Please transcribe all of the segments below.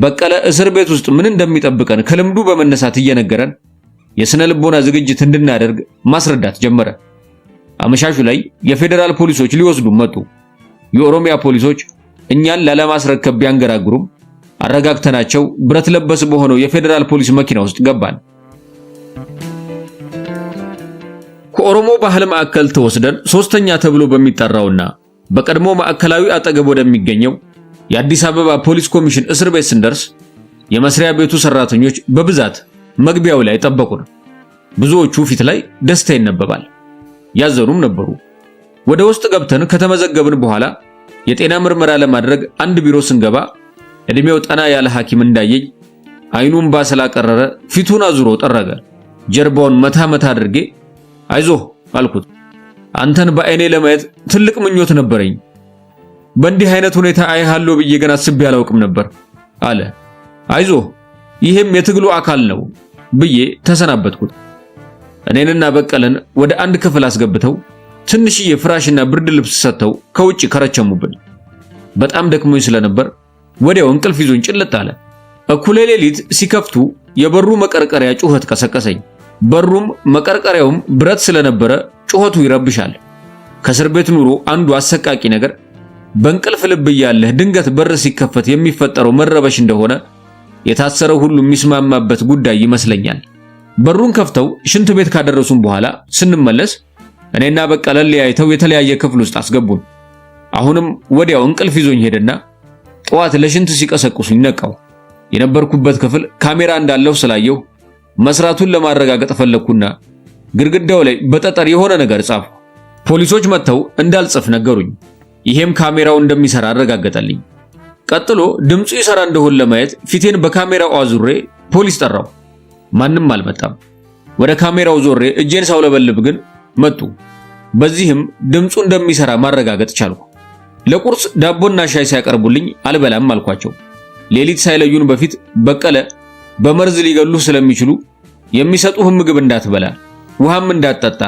በቀለ እስር ቤት ውስጥ ምን እንደሚጠብቀን ከልምዱ በመነሳት እየነገረን የስነ ልቦና ዝግጅት እንድናደርግ ማስረዳት ጀመረ። አመሻሹ ላይ የፌዴራል ፖሊሶች ሊወስዱ መጡ። የኦሮሚያ ፖሊሶች እኛን ላለማስረከብ ቢያንገራግሩም አረጋግተናቸው ብረት ለበስ በሆነው የፌዴራል ፖሊስ መኪና ውስጥ ገባን። ከኦሮሞ ባህል ማዕከል ተወስደን ሶስተኛ ተብሎ በሚጠራውና በቀድሞ ማዕከላዊ አጠገብ ወደሚገኘው የአዲስ አበባ ፖሊስ ኮሚሽን እስር ቤት ስንደርስ የመስሪያ ቤቱ ሰራተኞች በብዛት መግቢያው ላይ ጠበቁን። ብዙዎቹ ፊት ላይ ደስታ ይነበባል፣ ያዘኑም ነበሩ። ወደ ውስጥ ገብተን ከተመዘገብን በኋላ የጤና ምርመራ ለማድረግ አንድ ቢሮ ስንገባ እድሜው ጠና ያለ ሐኪም እንዳየኝ አይኑን እምባ ስላቀረረ ፊቱን አዙሮ ጠረገ። ጀርባውን መታ መታ አድርጌ አይዞህ አልኩት። አንተን በአይኔ ለማየት ትልቅ ምኞት ነበረኝ። በእንዲህ አይነት ሁኔታ አይሃለሁ ብዬ ገና አስቤ አላውቅም ነበር አለ። አይዞህ ይህም የትግሉ አካል ነው ብዬ ተሰናበትኩት። እኔንና በቀለን ወደ አንድ ክፍል አስገብተው ትንሽዬ ፍራሽና ብርድ ልብስ ሰጥተው ከውጭ ከረቸሙብን። በጣም ደክሞኝ ስለነበር ወዲያው እንቅልፍ ይዞኝ ጭልጥ አለ። እኩለ ሌሊት ሲከፍቱ የበሩ መቀርቀሪያ ጩኸት ቀሰቀሰኝ። በሩም መቀርቀሪያውም ብረት ስለነበረ ጩኸቱ ይረብሻል። ከእስር ቤት ኑሮ አንዱ አሰቃቂ ነገር በእንቅልፍ ልብ እያለህ ድንገት በር ሲከፈት የሚፈጠረው መረበሽ እንደሆነ የታሰረው ሁሉ የሚስማማበት ጉዳይ ይመስለኛል። በሩን ከፍተው ሽንት ቤት ካደረሱን በኋላ ስንመለስ እኔና በቀለ ለያይተው የተለያየ ክፍል ውስጥ አስገቡን። አሁንም ወዲያው እንቅልፍ ይዞኝ ሄደና ጠዋት ለሽንት ሲቀሰቅሱኝ ነቃው። የነበርኩበት ክፍል ካሜራ እንዳለው ስላየሁ መስራቱን ለማረጋገጥ ፈለግኩና ግድግዳው ላይ በጠጠር የሆነ ነገር ጻፍኩ። ፖሊሶች መጥተው እንዳልጽፍ ነገሩኝ። ይሄም ካሜራው እንደሚሰራ አረጋገጠልኝ። ቀጥሎ ድምፁ ይሰራ እንደሆን ለማየት ፊቴን በካሜራው አዙሬ ፖሊስ ጠራው። ማንም አልመጣም። ወደ ካሜራው ዞሬ እጄን ሳውለበልብ ግን መጡ። በዚህም ድምፁ እንደሚሰራ ማረጋገጥ ቻልኩ። ለቁርስ ዳቦና ሻይ ሲያቀርቡልኝ አልበላም አልኳቸው። ሌሊት ሳይለዩን በፊት በቀለ በመርዝ ሊገሉህ ስለሚችሉ የሚሰጡህን ምግብ እንዳትበላ ውሃም እንዳትጠጣ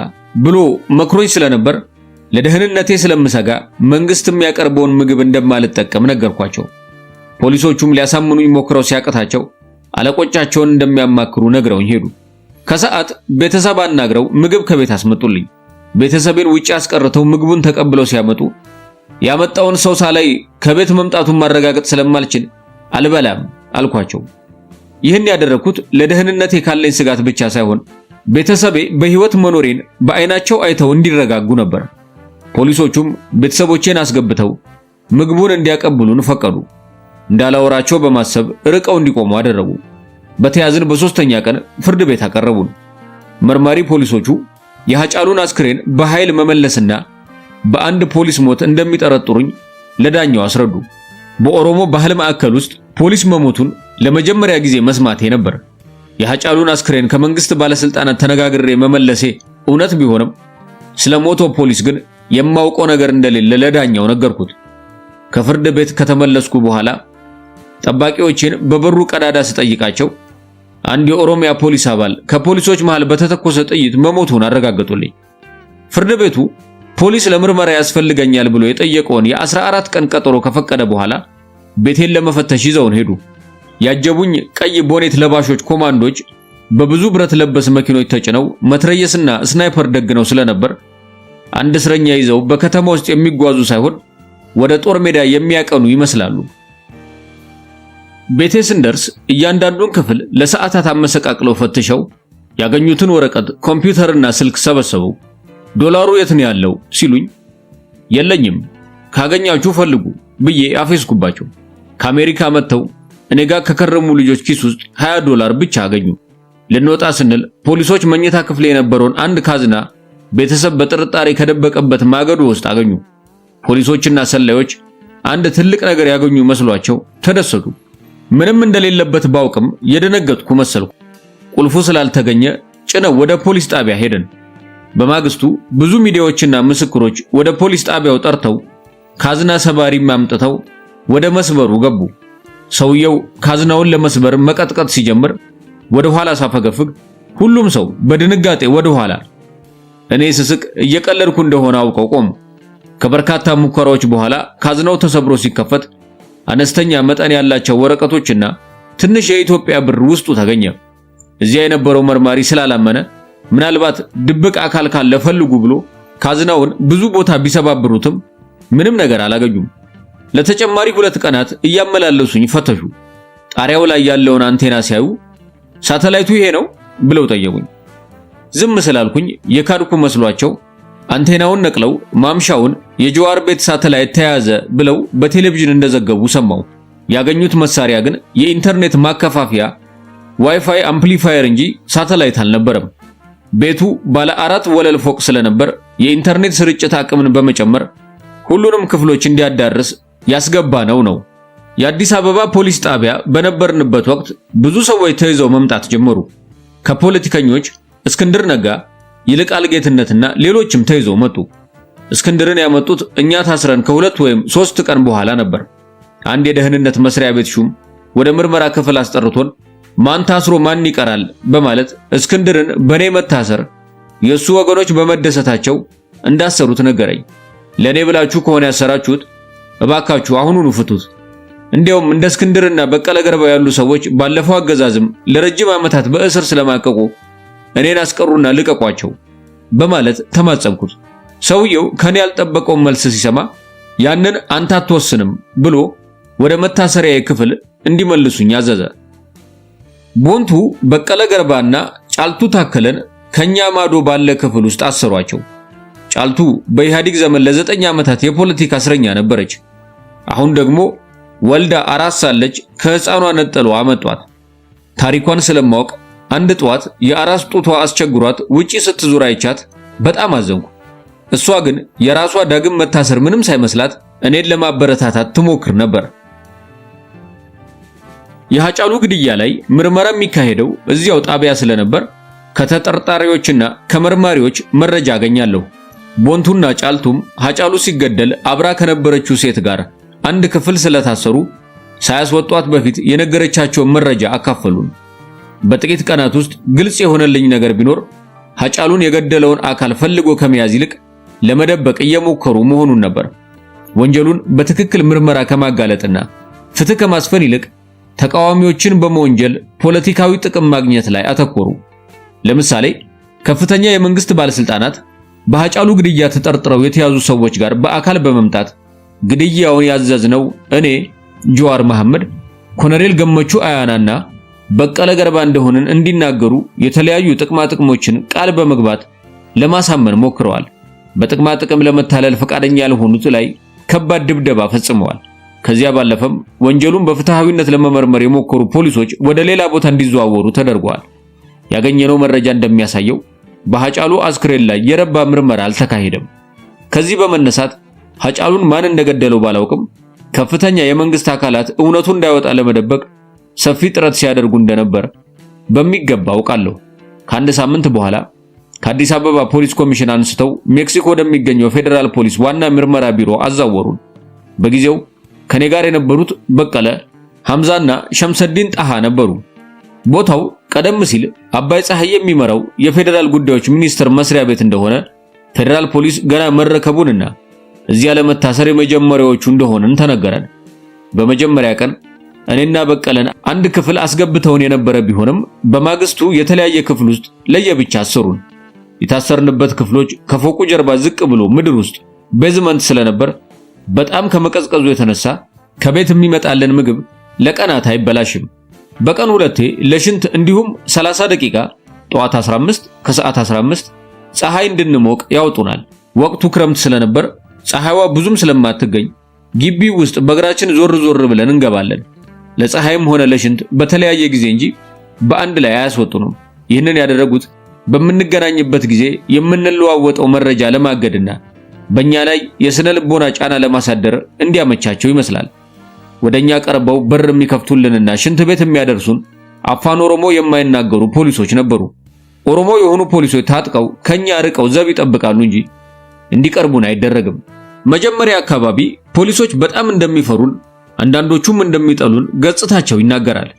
ብሎ መክሮኝ ስለነበር ለደህንነቴ ስለምሰጋ መንግስት የሚያቀርበውን ምግብ እንደማልጠቀም ነገርኳቸው። ፖሊሶቹም ሊያሳምኑኝ ሞክረው ሲያቅታቸው አለቆቻቸውን እንደሚያማክሩ ነግረውኝ ሄዱ። ከሰዓት ቤተሰብ አናግረው ምግብ ከቤት አስመጡልኝ። ቤተሰቤን ውጪ አስቀርተው ምግቡን ተቀብለው ሲያመጡ ያመጣውን ሰው ሳላይ ከቤት መምጣቱን ማረጋገጥ ስለማልችል አልበላም አልኳቸው። ይህን ያደረግኩት ለደህንነቴ ካለኝ ስጋት ብቻ ሳይሆን ቤተሰቤ በሕይወት መኖሬን በአይናቸው አይተው እንዲረጋጉ ነበር። ፖሊሶቹም ቤተሰቦቼን አስገብተው ምግቡን እንዲያቀብሉን ፈቀዱ። እንዳላወራቸው በማሰብ ርቀው እንዲቆሙ አደረጉ። በተያዝን በሶስተኛ ቀን ፍርድ ቤት አቀረቡን። መርማሪ ፖሊሶቹ የሐጫሉን አስክሬን በኃይል መመለስና በአንድ ፖሊስ ሞት እንደሚጠረጥሩኝ ለዳኛው አስረዱ። በኦሮሞ ባህል ማዕከል ውስጥ ፖሊስ መሞቱን ለመጀመሪያ ጊዜ መስማቴ ነበር። የሐጫሉን አስክሬን ከመንግስት ባለስልጣናት ተነጋግሬ መመለሴ እውነት ቢሆንም ስለ ሞቶ ፖሊስ ግን የማውቀው ነገር እንደሌለ ለዳኛው ነገርኩት። ከፍርድ ቤት ከተመለስኩ በኋላ ጠባቂዎቼን በበሩ ቀዳዳ ስጠይቃቸው አንድ የኦሮሚያ ፖሊስ አባል ከፖሊሶች መሃል በተተኮሰ ጥይት መሞቱን አረጋገጡልኝ። ፍርድ ቤቱ ፖሊስ ለምርመራ ያስፈልገኛል ብሎ የጠየቀውን የ14 ቀን ቀጠሮ ከፈቀደ በኋላ ቤቴን ለመፈተሽ ይዘውን ሄዱ። ያጀቡኝ ቀይ ቦኔት ለባሾች ኮማንዶች በብዙ ብረት ለበስ መኪኖች ተጭነው መትረየስና ስናይፐር ደግነው ስለነበር አንድ እስረኛ ይዘው በከተማ ውስጥ የሚጓዙ ሳይሆን ወደ ጦር ሜዳ የሚያቀኑ ይመስላሉ። ቤቴ ስንደርስ እያንዳንዱን ክፍል ለሰዓታት አመሰቃቅለው ፈትሸው ያገኙትን ወረቀት፣ ኮምፒውተርና ስልክ ሰበሰቡ። ዶላሩ የት ነው ያለው ሲሉኝ የለኝም፣ ካገኛችሁ ፈልጉ ብዬ አፌዝኩባቸው። ከአሜሪካ መጥተው እኔ ጋር ከከረሙ ልጆች ኪስ ውስጥ 20 ዶላር ብቻ አገኙ። ልንወጣ ስንል ፖሊሶች መኝታ ክፍል የነበረውን አንድ ካዝና ቤተሰብ በጥርጣሬ ከደበቀበት ማገዶ ውስጥ አገኙ። ፖሊሶችና ሰላዮች አንድ ትልቅ ነገር ያገኙ መስሏቸው ተደሰቱ። ምንም እንደሌለበት ባውቅም የደነገጥኩ መሰልኩ። ቁልፉ ስላልተገኘ ጭነው ወደ ፖሊስ ጣቢያ ሄደን። በማግስቱ ብዙ ሚዲያዎችና ምስክሮች ወደ ፖሊስ ጣቢያው ጠርተው ካዝና ሰባሪም አምጥተው ወደ መስበሩ ገቡ። ሰውየው ካዝናውን ለመስበር መቀጥቀጥ ሲጀምር ወደ ኋላ ሳፈገፍግ ሁሉም ሰው በድንጋጤ ወደ ኋላ፣ እኔ ስስቅ እየቀለድኩ እንደሆነ አውቀው ቆሙ። ከበርካታ ሙከራዎች በኋላ ካዝናው ተሰብሮ ሲከፈት አነስተኛ መጠን ያላቸው ወረቀቶችና ትንሽ የኢትዮጵያ ብር ውስጡ ተገኘ። እዚያ የነበረው መርማሪ ስላላመነ ምናልባት ድብቅ አካል ካለ ፈልጉ ብሎ ካዝናውን ብዙ ቦታ ቢሰባብሩትም ምንም ነገር አላገኙም። ለተጨማሪ 2 ቀናት እያመላለሱኝ ፈተሹ። ጣሪያው ላይ ያለውን አንቴና ሲያዩ "ሳተላይቱ ይሄ ነው?" ብለው ጠየቁኝ። ዝም ስላልኩኝ የካድኩ መስሏቸው አንቴናውን ነቅለው ማምሻውን የጀዋር ቤት ሳተላይት ተያዘ ብለው በቴሌቪዥን እንደዘገቡ ሰማሁ። ያገኙት መሳሪያ ግን የኢንተርኔት ማከፋፈያ WiFi amplifier እንጂ ሳተላይት አልነበረም። ቤቱ ባለ አራት ወለል ፎቅ ስለነበር የኢንተርኔት ስርጭት አቅምን በመጨመር ሁሉንም ክፍሎች እንዲያዳርስ ያስገባ ነው። የአዲስ አበባ ፖሊስ ጣቢያ በነበርንበት ወቅት ብዙ ሰዎች ተይዘው መምጣት ጀመሩ። ከፖለቲከኞች እስክንድር ነጋ፣ ይልቃል ጌትነትና ሌሎችም ተይዘው መጡ። እስክንድርን ያመጡት እኛ ታስረን ከ2 ወይም 3 ቀን በኋላ ነበር። አንድ የደህንነት መስሪያ ቤት ሹም ወደ ምርመራ ክፍል አስጠርቶን ማን ታስሮ ማን ይቀራል በማለት እስክንድርን በኔ መታሰር የሱ ወገኖች በመደሰታቸው እንዳሰሩት ነገረኝ። ለኔ ብላችሁ ከሆነ ያሰራችሁት እባካችሁ አሁኑኑ ፍቱት። እንዲያውም እንደ እስክንድርና በቀለ ገርባ ያሉ ሰዎች ባለፈው አገዛዝም ለረጅም ዓመታት በእስር ስለማቀቁ እኔን አስቀሩና ልቀቋቸው በማለት ተማጸንኩት። ሰውየው ከኔ ያልጠበቀውን መልስ ሲሰማ ያንን አንተ አትወስንም ብሎ ወደ መታሰሪያዬ ክፍል እንዲመልሱኝ አዘዘ። ቦንቱ፣ በቀለ ገርባና ጫልቱ ታከለን ከኛ ማዶ ባለ ክፍል ውስጥ አሰሯቸው። ጫልቱ በኢህአዴግ ዘመን ለ9 ዓመታት የፖለቲካ እስረኛ ነበረች። አሁን ደግሞ ወልዳ አራስ ሳለች ከሕፃኗ ነጥለው አመጧት። ታሪኳን ስለማወቅ አንድ ጠዋት የአራስ ጡቷ አስቸግሯት ውጪ ስትዞር አይቻት በጣም አዘንኩ። እሷ ግን የራሷ ዳግም መታሰር ምንም ሳይመስላት እኔን ለማበረታታት ትሞክር ነበር። የሃጫሉ ግድያ ላይ ምርመራ የሚካሄደው እዚያው ጣቢያ ስለነበር ከተጠርጣሪዎችና ከመርማሪዎች መረጃ አገኛለሁ። ቦንቱና ጫልቱም ሃጫሉ ሲገደል አብራ ከነበረችው ሴት ጋር አንድ ክፍል ስለታሰሩ ሳያስወጧት በፊት የነገረቻቸውን መረጃ አካፈሉን። በጥቂት ቀናት ውስጥ ግልጽ የሆነልኝ ነገር ቢኖር ሃጫሉን የገደለውን አካል ፈልጎ ከመያዝ ይልቅ ለመደበቅ እየሞከሩ መሆኑን ነበር። ወንጀሉን በትክክል ምርመራ ከማጋለጥና ፍትህ ከማስፈን ይልቅ ተቃዋሚዎችን በመወንጀል ፖለቲካዊ ጥቅም ማግኘት ላይ አተኮሩ። ለምሳሌ ከፍተኛ የመንግስት ባለስልጣናት በሃጫሉ ግድያ ተጠርጥረው የተያዙ ሰዎች ጋር በአካል በመምጣት ግድያውን ያዘዝነው እኔ ጀዋር መሐመድ፣ ኮሎኔል ገመቹ አያናና በቀለ ገርባ እንደሆንን እንዲናገሩ የተለያዩ ጥቅማ ጥቅሞችን ቃል በመግባት ለማሳመን ሞክረዋል። በጥቅማ ጥቅም ለመታለል ፈቃደኛ ያልሆኑት ላይ ከባድ ድብደባ ፈጽመዋል። ከዚያ ባለፈም ወንጀሉን በፍትሃዊነት ለመመርመር የሞከሩ ፖሊሶች ወደ ሌላ ቦታ እንዲዘዋወሩ ተደርገዋል። ያገኘነው መረጃ እንደሚያሳየው በሃጫሉ አስክሬን ላይ የረባ ምርመራ አልተካሄደም። ከዚህ በመነሳት ሃጫሉን ማን እንደገደለው ባላውቅም ከፍተኛ የመንግስት አካላት እውነቱ እንዳይወጣ ለመደበቅ ሰፊ ጥረት ሲያደርጉ እንደነበር በሚገባ አውቃለሁ። ከአንድ ሳምንት በኋላ ከአዲስ አበባ ፖሊስ ኮሚሽን አንስተው ሜክሲኮ ወደሚገኘው ፌዴራል ፖሊስ ዋና ምርመራ ቢሮ አዛወሩን። በጊዜው ከኔ ጋር የነበሩት በቀለ ሐምዛና ሸምሰዲን ጣሃ ነበሩ። ቦታው ቀደም ሲል አባይ ፀሐይ የሚመራው የፌዴራል ጉዳዮች ሚኒስቴር መስሪያ ቤት እንደሆነ፣ ፌዴራል ፖሊስ ገና መረከቡንና እዚያ ለመታሰር የመጀመሪያዎቹ እንደሆንን ተነገረን። በመጀመሪያ ቀን እኔና በቀለን አንድ ክፍል አስገብተውን የነበረ ቢሆንም በማግስቱ የተለያየ ክፍል ውስጥ ለየብቻ አሰሩን። የታሰርንበት ክፍሎች ከፎቁ ጀርባ ዝቅ ብሎ ምድር ውስጥ basement ስለነበር በጣም ከመቀዝቀዙ የተነሳ ከቤት የሚመጣልን ምግብ ለቀናት አይበላሽም። በቀን ሁለቴ ለሽንት እንዲሁም 30 ደቂቃ ጠዋት 15 ከሰዓት 15 ፀሐይ እንድንሞቅ ያወጡናል። ወቅቱ ክረምት ስለነበር ፀሐይዋ ብዙም ስለማትገኝ ግቢ ውስጥ በእግራችን ዞር ዞር ብለን እንገባለን። ለፀሐይም ሆነ ለሽንት በተለያየ ጊዜ እንጂ በአንድ ላይ አያስወጡንም። ይህንን ያደረጉት በምንገናኝበት ጊዜ የምንለዋወጠው መረጃ ለማገድና በእኛ ላይ የስነ ልቦና ጫና ለማሳደር እንዲያመቻቸው ይመስላል። ወደኛ ቀርበው በር የሚከፍቱልንና ሽንት ቤት የሚያደርሱን አፋን ኦሮሞ የማይናገሩ ፖሊሶች ነበሩ። ኦሮሞ የሆኑ ፖሊሶች ታጥቀው ከኛ ርቀው ዘብ ይጠብቃሉ እንጂ እንዲቀርቡን አይደረግም። መጀመሪያ አካባቢ ፖሊሶች በጣም እንደሚፈሩን፣ አንዳንዶቹም እንደሚጠሉን ገጽታቸው ይናገራል።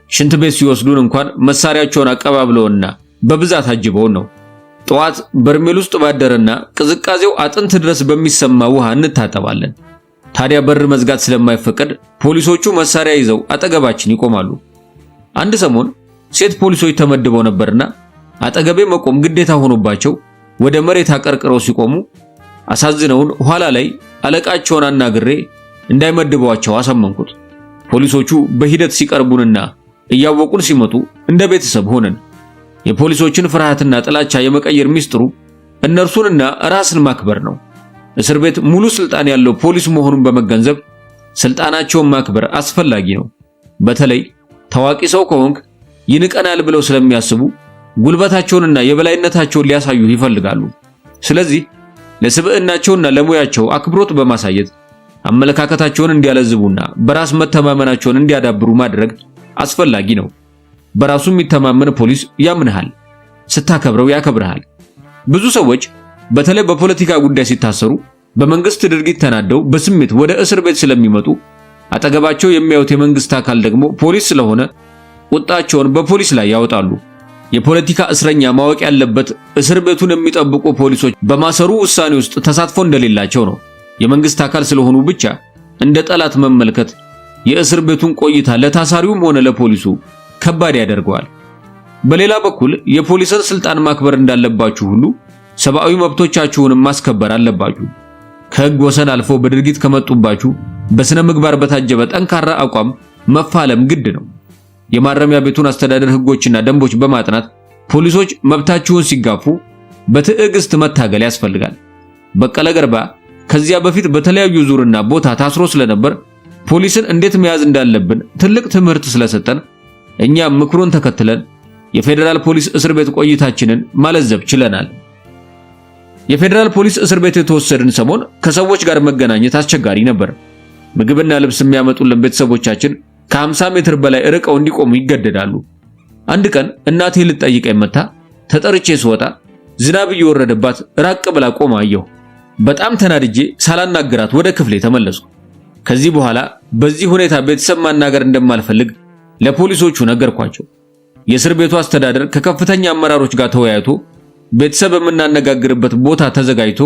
ሽንት ቤት ሲወስዱን እንኳን መሳሪያቸውን አቀባብለውና በብዛት አጅበውን ነው። ጠዋት በርሜል ውስጥ ባደረና ቅዝቃዜው አጥንት ድረስ በሚሰማ ውሃ እንታጠባለን። ታዲያ በር መዝጋት ስለማይፈቀድ ፖሊሶቹ መሳሪያ ይዘው አጠገባችን ይቆማሉ። አንድ ሰሞን ሴት ፖሊሶች ተመድበው ነበርና አጠገቤ መቆም ግዴታ ሆኖባቸው ወደ መሬት አቀርቅረው ሲቆሙ አሳዝነውን ኋላ ላይ አለቃቸውን አናግሬ እንዳይመድቧቸው አሳመንኩት። ፖሊሶቹ በሂደት ሲቀርቡንና እያወቁን ሲመጡ እንደ ቤተሰብ ሆነን። የፖሊሶችን ፍርሃትና ጥላቻ የመቀየር ሚስጥሩ እነርሱንና ራስን ማክበር ነው። እስር ቤት ሙሉ ስልጣን ያለው ፖሊስ መሆኑን በመገንዘብ ስልጣናቸውን ማክበር አስፈላጊ ነው። በተለይ ታዋቂ ሰው ከሆንክ ይንቀናል ብለው ስለሚያስቡ ጉልበታቸውንና የበላይነታቸውን ሊያሳዩ ይፈልጋሉ። ስለዚህ ለስብዕናቸውና ለሙያቸው አክብሮት በማሳየት አመለካከታቸውን እንዲያለዝቡና በራስ መተማመናቸውን እንዲያዳብሩ ማድረግ አስፈላጊ ነው። በራሱ የሚተማመን ፖሊስ ያምንሃል፣ ስታከብረው ያከብርሃል። ብዙ ሰዎች በተለይ በፖለቲካ ጉዳይ ሲታሰሩ በመንግስት ድርጊት ተናደው በስሜት ወደ እስር ቤት ስለሚመጡ አጠገባቸው የሚያዩት የመንግስት አካል ደግሞ ፖሊስ ስለሆነ ቁጣቸውን በፖሊስ ላይ ያወጣሉ። የፖለቲካ እስረኛ ማወቅ ያለበት እስር ቤቱን የሚጠብቁ ፖሊሶች በማሰሩ ውሳኔ ውስጥ ተሳትፎ እንደሌላቸው ነው። የመንግስት አካል ስለሆኑ ብቻ እንደ ጠላት መመልከት የእስር ቤቱን ቆይታ ለታሳሪውም ሆነ ለፖሊሱ ከባድ ያደርገዋል። በሌላ በኩል የፖሊስን ስልጣን ማክበር እንዳለባችሁ ሁሉ ሰብአዊ መብቶቻችሁንም ማስከበር አለባችሁ። ከህግ ወሰን አልፎ በድርጊት ከመጡባችሁ በስነ ምግባር በታጀበ ጠንካራ አቋም መፋለም ግድ ነው። የማረሚያ ቤቱን አስተዳደር ህጎችና ደንቦች በማጥናት ፖሊሶች መብታችሁን ሲጋፉ በትዕግስት መታገል ያስፈልጋል። በቀለ ገርባ ከዚያ በፊት በተለያዩ ዙርና ቦታ ታስሮ ስለነበር ፖሊስን እንዴት መያዝ እንዳለብን ትልቅ ትምህርት ስለሰጠን እኛም ምክሩን ተከትለን የፌዴራል ፖሊስ እስር ቤት ቆይታችንን ማለዘብ ችለናል። የፌዴራል ፖሊስ እስር ቤት የተወሰድን ሰሞን ከሰዎች ጋር መገናኘት አስቸጋሪ ነበር። ምግብና ልብስ የሚያመጡልን ቤተሰቦቻችን ከ50 ሜትር በላይ ርቀው እንዲቆሙ ይገደዳሉ። አንድ ቀን እናቴ ልትጠይቀኝ መታ ተጠርቼ ስወጣ ዝናብ እየወረደባት ራቅ ብላ ቆማ አየሁ። በጣም ተናድጄ ሳላናግራት ወደ ክፍሌ ተመለስኩ። ከዚህ በኋላ በዚህ ሁኔታ ቤተሰብ ማናገር እንደማልፈልግ ለፖሊሶቹ ነገርኳቸው። የእስር ቤቱ አስተዳደር ከከፍተኛ አመራሮች ጋር ተወያይቶ ቤተሰብ የምናነጋግርበት ቦታ ተዘጋጅቶ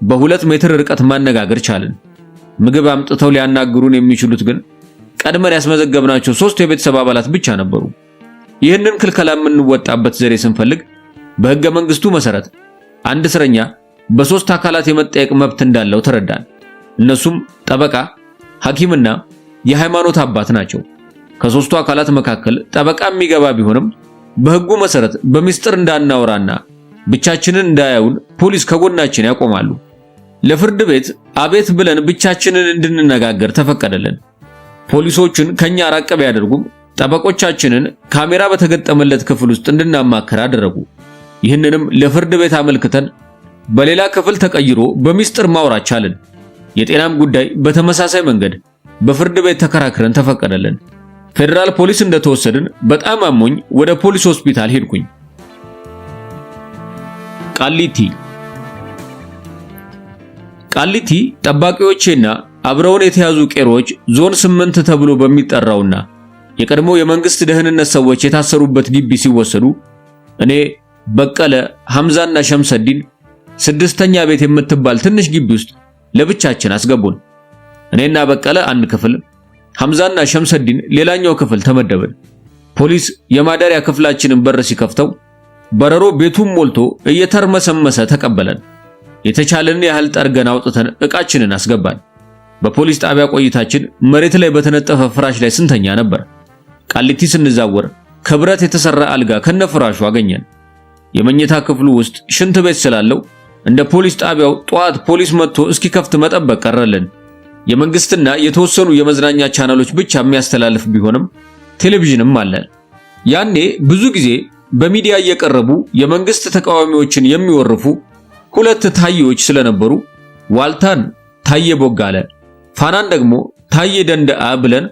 በ2 ሜትር ርቀት ማነጋገር ቻልን። ምግብ አምጥተው ሊያናግሩን የሚችሉት ግን ቀድመን ያስመዘገብናቸው ሶስት የቤተሰብ አባላት ብቻ ነበሩ። ይህንን ክልከላ የምንወጣበት ዘዴ ስንፈልግ በሕገ መንግስቱ መሰረት አንድ እስረኛ በሶስት አካላት የመጠየቅ መብት እንዳለው ተረዳን። እነሱም ጠበቃ፣ ሐኪምና የሃይማኖት አባት ናቸው። ከሶስቱ አካላት መካከል ጠበቃ የሚገባ ቢሆንም በሕጉ መሰረት በሚስጥር እንዳናወራና ብቻችንን እንዳያዩን ፖሊስ ከጎናችን ያቆማሉ። ለፍርድ ቤት አቤት ብለን ብቻችንን እንድንነጋገር ተፈቀደልን። ፖሊሶቹን ከኛ ራቅ ቢያደርጉም ጠበቆቻችንን ካሜራ በተገጠመለት ክፍል ውስጥ እንድናማክር አደረጉ። ይህንንም ለፍርድ ቤት አመልክተን በሌላ ክፍል ተቀይሮ በሚስጥር ማውራት ቻልን። የጤናም ጉዳይ በተመሳሳይ መንገድ በፍርድ ቤት ተከራክረን ተፈቀደልን። ፌዴራል ፖሊስ እንደተወሰድን በጣም አሞኝ ወደ ፖሊስ ሆስፒታል ሄድኩኝ። ቃሊቲ ቃሊቲ ጠባቂዎቼና አብረውን የተያዙ ቄሮች ዞን 8 ተብሎ በሚጠራውና የቀድሞ የመንግስት ደህንነት ሰዎች የታሰሩበት ግቢ ሲወሰዱ እኔ፣ በቀለ፣ ሐምዛና ሸምሰዲን ስድስተኛ ቤት የምትባል ትንሽ ግቢ ውስጥ ለብቻችን አስገቡን። እኔና በቀለ አንድ ክፍል፣ ሐምዛና ሸምሰዲን ሌላኛው ክፍል ተመደብን። ፖሊስ የማደሪያ ክፍላችንን በር ሲከፍተው በረሮ ቤቱን ሞልቶ እየተርመሰመሰ ተቀበለን። የተቻለንን ያህል ጠርገን አውጥተን ዕቃችንን አስገባን። በፖሊስ ጣቢያ ቆይታችን መሬት ላይ በተነጠፈ ፍራሽ ላይ ስንተኛ ነበር። ቃሊቲ ስንዛወር ከብረት የተሰራ አልጋ ከነፍራሹ አገኘን። የመኝታ ክፍሉ ውስጥ ሽንት ቤት ስላለው እንደ ፖሊስ ጣቢያው ጠዋት ፖሊስ መጥቶ እስኪከፍት መጠበቅ ቀረልን። የመንግስትና የተወሰኑ የመዝናኛ ቻናሎች ብቻ የሚያስተላልፍ ቢሆንም ቴሌቪዥንም አለ። ያኔ ብዙ ጊዜ በሚዲያ እየቀረቡ የመንግስት ተቃዋሚዎችን የሚወርፉ ሁለት ታዬዎች ስለነበሩ ዋልታን ታዬ ቦጋለ፣ ፋናን ደግሞ ታዬ ደንደአ ብለን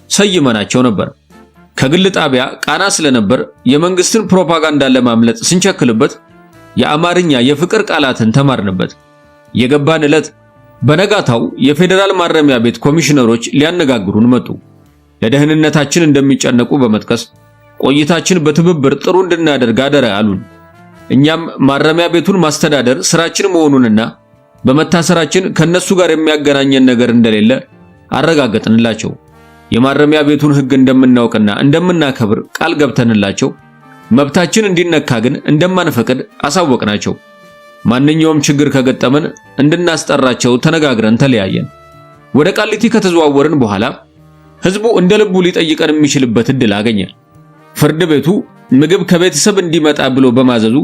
ሰይመናቸው ነበር። ከግል ጣቢያ ቃና ስለነበር የመንግስትን ፕሮፓጋንዳ ለማምለጥ ስንቸክልበት የአማርኛ የፍቅር ቃላትን ተማርንበት። የገባን ዕለት በነጋታው የፌዴራል ማረሚያ ቤት ኮሚሽነሮች ሊያነጋግሩን መጡ። ለደህንነታችን እንደሚጨነቁ በመጥቀስ ቆይታችን በትብብር ጥሩ እንድናደርግ አደራ አሉን። እኛም ማረሚያ ቤቱን ማስተዳደር ስራችን መሆኑንና በመታሰራችን ከነሱ ጋር የሚያገናኘን ነገር እንደሌለ አረጋገጥንላቸው። የማረሚያ ቤቱን ሕግ እንደምናውቅና እንደምናከብር ቃል ገብተንላቸው መብታችን እንዲነካ ግን እንደማንፈቅድ አሳወቅናቸው። ማንኛውም ችግር ከገጠመን እንድናስጠራቸው ተነጋግረን ተለያየን። ወደ ቃሊቲ ከተዘዋወርን በኋላ ህዝቡ እንደ ልቡ ሊጠይቀን የሚችልበት እድል አገኘ። ፍርድ ቤቱ ምግብ ከቤተሰብ እንዲመጣ ብሎ በማዘዙ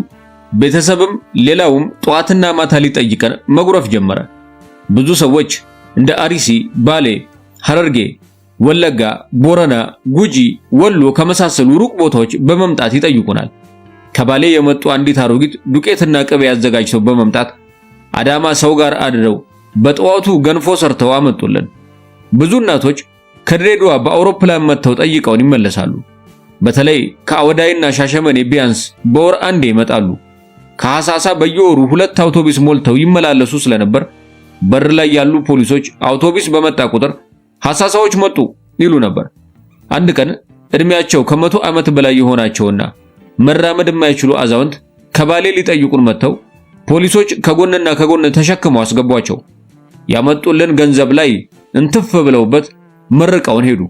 ቤተሰብም ሌላውም ጠዋትና ማታ ሊጠይቀን መጉረፍ ጀመረ። ብዙ ሰዎች እንደ አርሲ፣ ባሌ፣ ሐረርጌ፣ ወለጋ፣ ቦረና፣ ጉጂ፣ ወሎ ከመሳሰሉ ሩቅ ቦታዎች በመምጣት ይጠይቁናል። ከባሌ የመጡ አንዲት አሮጊት ዱቄትና ቅቤ አዘጋጅተው በመምጣት አዳማ ሰው ጋር አድረው በጠዋቱ ገንፎ ሰርተው አመጡልን። ብዙ እናቶች ከድሬዳዋ በአውሮፕላን መጥተው ጠይቀውን ይመለሳሉ። በተለይ ከአወዳይና ሻሸመኔ ቢያንስ በወር አንዴ ይመጣሉ። ከሐሳሳ በየወሩ ሁለት አውቶቡስ ሞልተው ይመላለሱ ስለነበር በር ላይ ያሉ ፖሊሶች አውቶቡስ በመጣ ቁጥር ሐሳሳዎች መጡ ይሉ ነበር። አንድ ቀን እድሜያቸው ከ100 ዓመት በላይ የሆናቸውና መራመድ የማይችሉ አዛውንት ከባሌ ሊጠይቁን መጥተው ፖሊሶች ከጎንና ከጎን ተሸክመው አስገቧቸው። ያመጡልን ገንዘብ ላይ እንትፍ ብለውበት መርቀውን ሄዱ።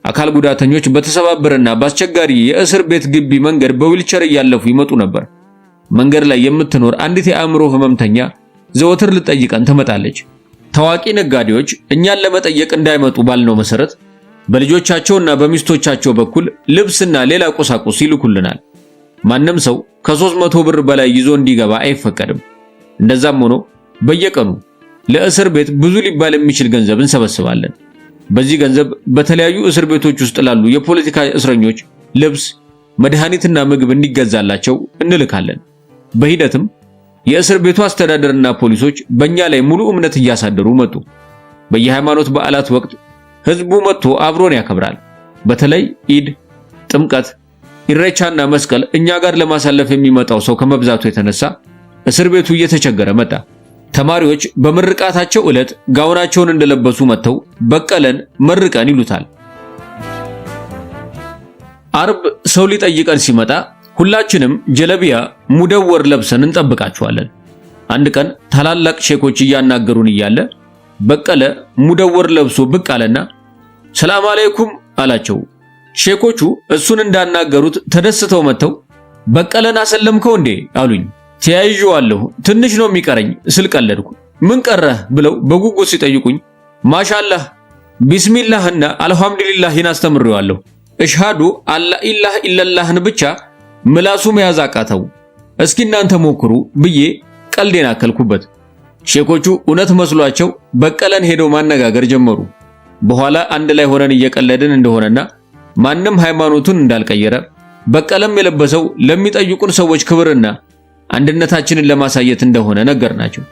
አካል ጉዳተኞች በተሰባበረና በአስቸጋሪ የእስር ቤት ግቢ መንገድ በዊልቸር እያለፉ ይመጡ ነበር። መንገድ ላይ የምትኖር አንዲት የአእምሮ ህመምተኛ ዘወትር ልጠይቀን ትመጣለች። ታዋቂ ነጋዴዎች እኛን ለመጠየቅ እንዳይመጡ ባልነው መሰረት በልጆቻቸውና በሚስቶቻቸው በኩል ልብስና ሌላ ቁሳቁስ ይልኩልናል። ማንም ሰው ከ300 ብር በላይ ይዞ እንዲገባ አይፈቀድም። እንደዛም ሆኖ በየቀኑ ለእስር ቤት ብዙ ሊባል የሚችል ገንዘብ እንሰበስባለን። በዚህ ገንዘብ በተለያዩ እስር ቤቶች ውስጥ ላሉ የፖለቲካ እስረኞች ልብስ፣ መድኃኒትና ምግብ እንዲገዛላቸው እንልካለን። በሂደትም የእስር ቤቱ አስተዳደርና ፖሊሶች በእኛ ላይ ሙሉ እምነት እያሳደሩ መጡ። በየሃይማኖት በዓላት ወቅት ህዝቡ መጥቶ አብሮን ያከብራል። በተለይ ኢድ፣ ጥምቀት፣ ኢሬቻና መስቀል እኛ ጋር ለማሳለፍ የሚመጣው ሰው ከመብዛቱ የተነሳ እስር ቤቱ እየተቸገረ መጣ። ተማሪዎች በምርቃታቸው ዕለት ጋውናቸውን እንደለበሱ መጥተው በቀለን መርቀን ይሉታል። አርብ ሰው ሊጠይቀን ሲመጣ ሁላችንም ጀለቢያ ሙደወር ለብሰን እንጠብቃቸዋለን። አንድ ቀን ታላላቅ ሼኮች እያናገሩን እያለ በቀለ ሙደወር ለብሶ ብቅ አለና ሰላም አለይኩም አላቸው። ሼኮቹ እሱን እንዳናገሩት ተደስተው መጥተው በቀለን አሰለምከው እንዴ አሉኝ። ተያይዤዋለሁ፣ ትንሽ ነው የሚቀረኝ ስል ቀለድኩ። ምን ቀረህ ብለው በጉጉት ሲጠይቁኝ ማሻላህ ቢስሚላህና አልሐምዱሊላህን አስተምሬዋለሁ። እሽሃዱ አላ ኢላህ ኢለላህን ብቻ ምላሱ መያዝ አቃተው። እስኪ እናንተ ሞክሩ ብዬ ቀልዴን አከልኩበት። ሼኮቹ እውነት መስሏቸው በቀለን ሄደው ማነጋገር ጀመሩ። በኋላ አንድ ላይ ሆነን እየቀለድን እንደሆነና ማንም ሃይማኖቱን እንዳልቀየረ በቀለም የለበሰው ለሚጠይቁን ሰዎች ክብርና አንድነታችንን ለማሳየት እንደሆነ ነገርናቸው።